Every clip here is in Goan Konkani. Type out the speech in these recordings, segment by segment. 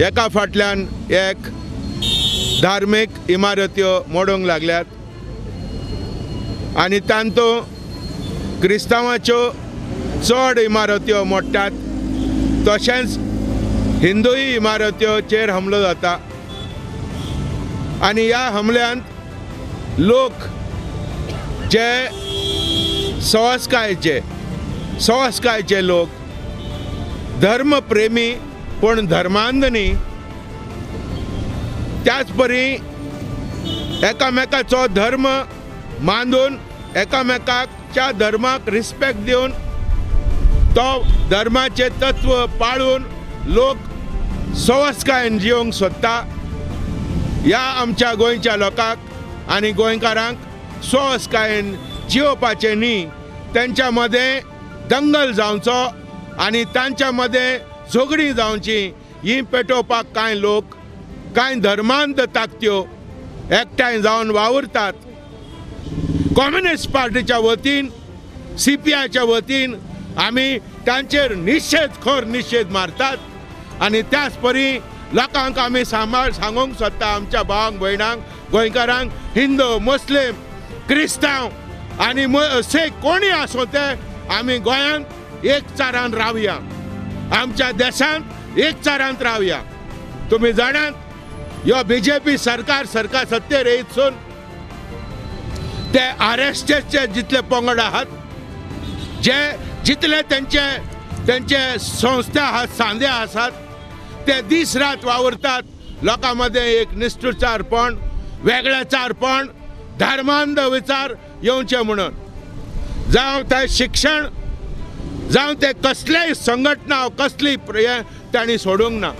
एका फाटल्यान एक धार्मीक इमारत्यो मोडूंक लागल्यात आनी तांतूं क्रिस्तांवाच्यो चड इमारत्यो मोडटात, तशेंच हिंदूय इमारत्योचेर हमलो जाता आनी ह्या हमल्यांत लोक जे सवस्कायचे लोक, धर्मप्रेमी पूण धर्मांध न्ही, त्याच परी एकामेकाचो धर्म मानून एकामेकाच्या धर्माक रिस्पेक्ट दिवन तो धर्माचे तत्व पाळून लोक सवस्कायेन जिवंक सोदता. ह्या आमच्या गोंयच्या लोकांक आनी गोंयकारांक सवस्कायेन जिवपाचें न्ही, तेंच्या मदें दंगल जावचो आनी तांच्या मदें झगडीं जावची ही पेटोवपाक कांय लोक, कांय धर्मांत ताकत्यो एकठांय जावन वावुरतात. कम्युनिस्ट पार्टीच्या वतीन, CPIच्या वतीन आमी तांचेर निशेध, खर निशेध मारतात आनी त्याच परी लोकांक आमी सांगूंक सोदता, आमच्या भावांक, भयणांक, गोंयकारांक, हिंदू, मुस्लीम, क्रिस्तांव आनी शीख कोणी आसूं ते आमी गोंयांत एकचारान रावया, आमच्या देशांत एकचारांत रावया. तुमी जाणात ह्यो BJP सरकार सत्तेर येतसून ते RSSचे जितले पंगड आहात, जे जितले तेंचे तेंचे संस्था आहात, सांदे आसात, ते दीस रात वावुरतात लोकां मदें एक निश्ठुचारपण, वेगळेचारपण, धर्मांध विचार येवचे म्हणून. जावं ते शिक्षण, जावं ते कसलेय संघटना, कसली तांणी सोडूंक ना.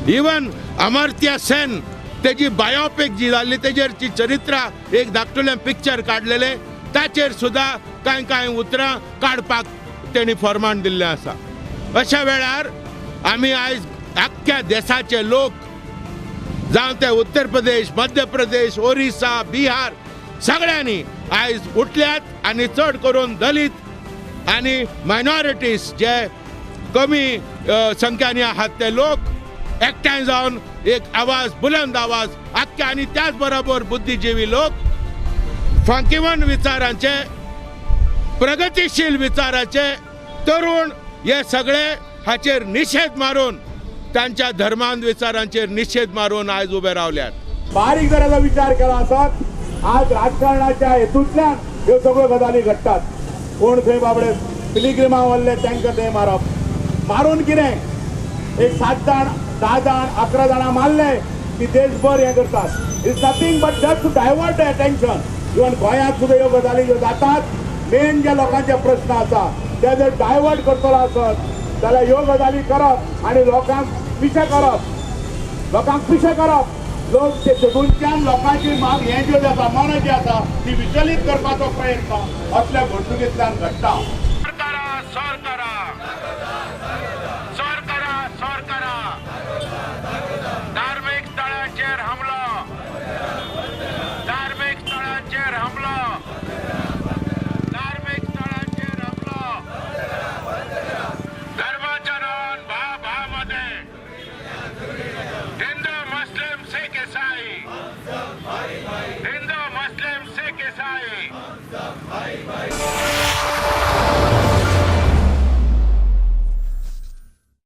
इवन अमर्त्य सेन तेजी बायोपिक जी जाल्ली, तेजेर ती चरित्रा एक धाकटुलें पिक्चर काडलेलें, ताचेर सुद्दां कांय कांय उतरां काडपाक तेणी फॉर्मान दिल्लें आसा. अशा वेळार आमी आयज आख्ख्या देशाचे लोक, जावं ते उत्तर प्रदेश, मध्य प्रदेश, ओरिसा, बिहार, सगळ्यांनी आयज उठल्यात आनी चड करून दलित आनी मायनॉरिटीज जे कमी संख्यांनी आहात ते लोक एकठांय जावन एक आवाज, बुलंद आवाज आख्ख्या, आनी त्याच बरोबर बुद्धिजीवी लोक, फांकिवन विचारांचे, प्रगतिशील विचाराचे तरुण, हे सगळे हाचेर निशेध मारून, तांच्या धर्मांत विचारांचेर निशेध मारून आयज उबे रावल्यात. बारीक जर विचार केला आसत, आज राजकारणाच्या हेतूंतल्यान ह्यो सगळ्यो गजाली घडटात. कोण थंय बाबडे पिलिग्रिमा वल्ले तांकां थंय मारप, मारून कितें एक 7 जाण, 10 जाण, 11 जाणां मारले की देशभर हें करतात. It's nothing but just to divert the attention. Even गोंयांत सुद्दां ह्यो गजाली ज्यो जातात, मेन जे लोकांचे प्रस्न आसा ते जर डायवर्ट करतलो आसत जाल्यार ह्यो गजाली करप आनी लोकांक पिशे करप, लोकांक पिशे करप. लोक तेतूंतल्यान लोकांची माग हें ज्यो आसा, मनां जी आसा ती विचलीत करपाचो प्रयत्न असल्या घडणुकेंतल्यान घडटा. धार्मिक स्थळांचेर हमलो, धार्मिक स्थळांचेर हमलो, धार्मिक स्थळांचेर हमलो, धर्माच्या नावान भाव भावामध्ये, हिंदू मुस्लिम शीख ईसाई, हिंदू मुस्लिम शीख ईसाई.